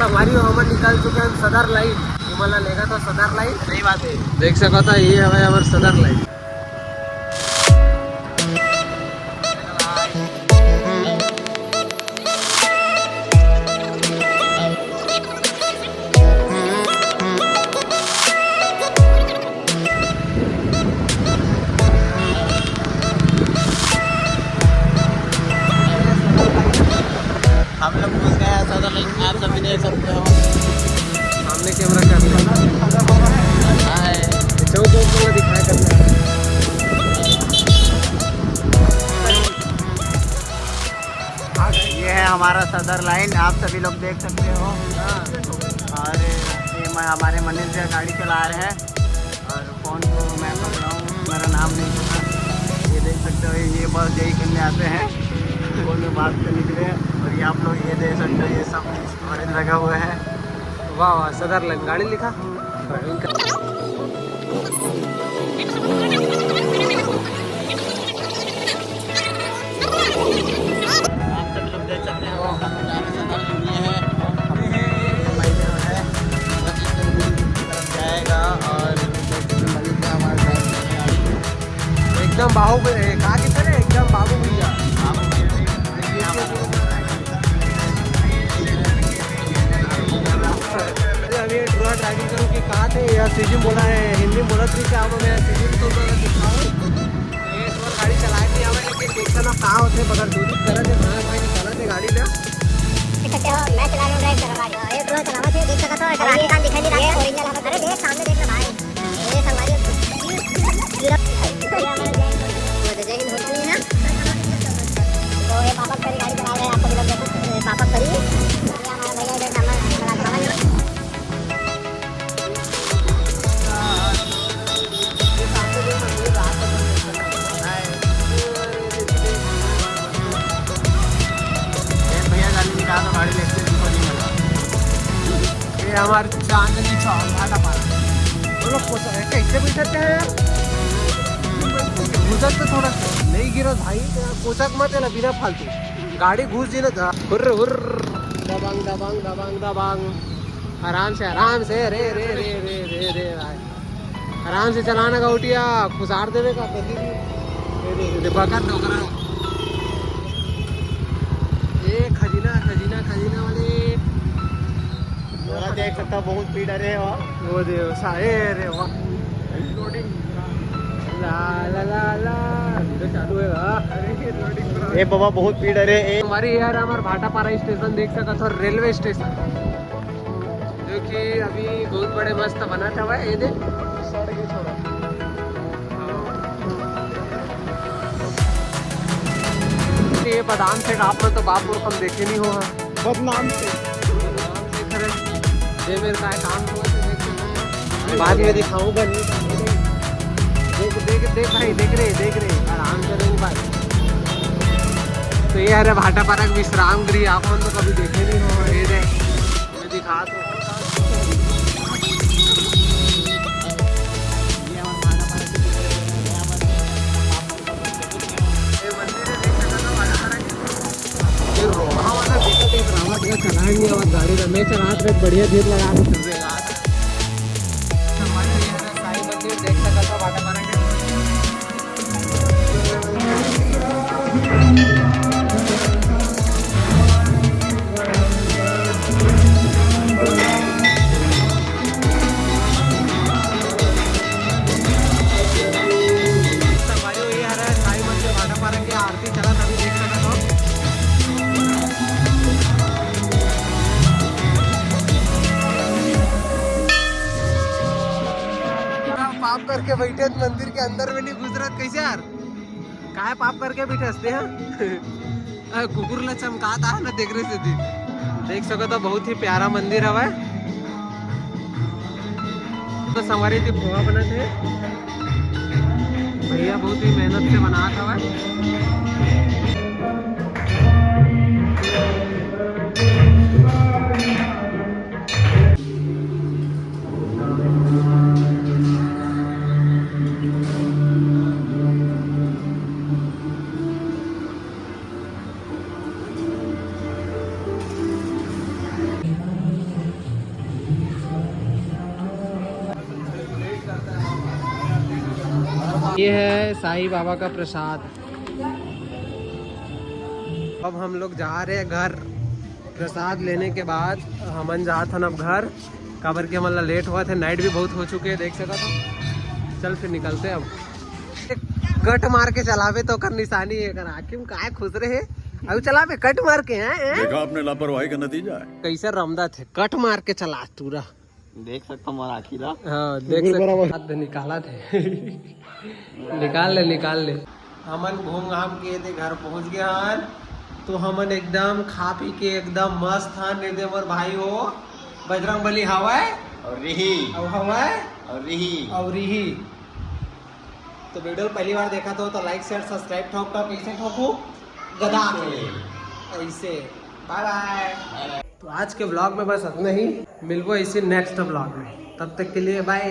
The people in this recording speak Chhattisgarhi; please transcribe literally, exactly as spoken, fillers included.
संगवारी हो, हमन निकल चुके हैं सदर लाइन। ये वाला लेगा तो सदर लाइन, सही बात है। देख सकत हो, ये हवे हमर सदर लाइन। हम लोग घुस गए हैं सदर लाइन, आप सभी देख सकते हो। सामने कैमरा क्या है? हाय। चौक, चौक में दिखाया करना। ये है हमारा सदर लाइन, आप सभी लोग देख सकते हो। और ये मैं, हमारे मनीष भैया गाड़ी चला रहे हैं और फोन को मैं पकड़ा हूँ, मेरा नाम नहीं सुना। ये देख सकते हो, ये बस यही करने आते हैं, फोन में बात करने के लिए। और ये आप लोग ये देख सकते हो, ये सब स्टोरेज लगा हुआ है। वाह वाह, सदर लाइन गाड़ी लिखा। आप सब लोग देख सकते हो, हम जा रहे हैं सदर लाइन। ये है, ये है, ये है, जाएगा और हमारे साथ एकदम बाहुबली, का किधर है? एकदम बाबू भैया। अरे, अभी ये टूरा ड्राइविंग करूँ कि कहाँ थे? या सीजी में बोला है, हिंदी में बोला, ठीक है, आप मैं सीजी में तो मैं दिखाऊँ। ये टूरा गाड़ी चलाए नहीं आवे, लेकिन देखते ना कहाँ होते, मगर दूरी तरह से, हाँ भाई, निकाला थे गाड़ी ना। देख सकते हो, मैं चला रहा हूँ ड्राइव कर गाड़ी। हाँ, ये टूरा चलावा थे, देख सकते हो, ऐसा ये राजस्थान दिखाई नहीं रहा ये है। ओरिजिनल है। अरे, देख, सामने देख ना भाई। ये संगवारी, ये हमारा जय हिंद होटल है ना, तो ये पापा करी गाड़ी चला रहे हैं, आपको भी लग जाता है, पापा करी। ये हमारा भैया इधर सामान लगा के बाहर। भैया गाड़ी निकाल दो, गाड़ी लेके ऊपर नहीं लगा। ये हमारे चांदनी चौक भाटापारा। वो लोग कोचक है, कैसे बैठाते हैं यार? घुसक तो थोड़ा नहीं गिरा भाई, कोचक मत है ना, बिना फालतू गाड़ी घुस जी ना था। हुर्र, हुर्र, दबांग, दबांग, दबांग, दबांग। आराम से, आराम से, रे, रे, रे, रे, रे, रे, भाई। आराम से चलाना गौटिया, खुसार देवे का कभी भी। दे, दे, दे, दे, बकर डोकरा। ए, खजीना, खजीना, खजीना वाले। थोड़ा देख सकता हूँ, बहुत भीड़, अरे वाह। वो दे, सा-, ए, अरे वाह। लोडिंग। ला, ला, ला, ला। वीडियो चालू है, वाह। अरे, ये लोडिंग पूरा। ए बाबा, बहुत भीड़, अरे, ए। हमारे यार, हमारे भाटापारा स्टेशन देख सकत हो, रेलवे स्टेशन। जो कि अभी बहुत बड़े मस्त बनत हवय, ये दे। सड़ गए थोड़ा। ये बदाम से आप मन तो बाप पुरख हम देखे नहीं हो, हाँ। बदनाम से। बदनाम से करे। ये मेरे का काम हो, तो देख। बाद में दिखाऊंगा, नहीं। देख, देख, देख भाई, देख रहे, देख रहे, आराम से रहो भाई। तो ये हरे भाटापारा के विश्राम गृह, आप मन तो कभी देखे नहीं हो, ये दे। मैं दिखा तो। ये हमारा भाटापारा के, ये मंदिर है, देख सकते हो, भाटापारा के। ये रोहा वाला दिक्कत है, ड्रामा दिया, चलाएंगे और गाड़ी में मैं चला, तो बढ़िया धीर लगा के चल रहे हैं। हमारे ये हमारा साईं मंदिर देख सकते हो, भाटापारा के। संगवारी हो, ये हरा साईं मंदिर भाटापारा के आरती चला, तभी देख सकत हो। पाप करके बैठे मंदिर के अंदर में नहीं घुस रहा, कैसे यार? काय पाप करके बैठे हंसते हैं? अ, कुकुर ला चमकात आहे ना, तेकरे सेती। देख सकत हो, बहुत ही प्यारा मंदिर हवय। तो संगवारी जी, पोहा बनत हे, भैया बहुत ही मेहनत से बनात हवय। ये है साईं बाबा का प्रसाद। अब हम लोग जा रहे हैं घर। प्रसाद लेने के बाद हमन जात हन अब घर, काबर के हमन ला लेट होवत हे, नाइट भी बहुत हो चुके हैं, देख सकत हो। चल फिर निकलते हैं अब। कट मार के चलावे तो ओकर निशानी है, एकर आँखी में काय खुसरे हे। अब चलावे कट मार के हैं, हैं? देखा आपने लापरवाही का नतीजा है। कैसे रमदा थे, कट मार के चला तू रह। देख सकता हमारा आँखी ला। हाँ, देख सकते हाथ निकाला थे। निकाल ले, निकाल ले। हमन घूम घाम के दे घर पहुंच गए हन, तो हमन एकदम खा पी के एकदम मस्त हन। ये दे मोर भाई हो, बजरंग बली हवय और रिही अउ हवय और रिही अउ रिही। तो वीडियो पहली बार देखा तो, तो लाइक शेयर सब्सक्राइब ठोक ठोक कैसे ठोकू गदा के ऐसे। बाय बाय। तो आज के व्लॉग में बस इतना ही, मिलबो इसी नेक्स्ट व्लॉग में, तब तक के लिए बाय।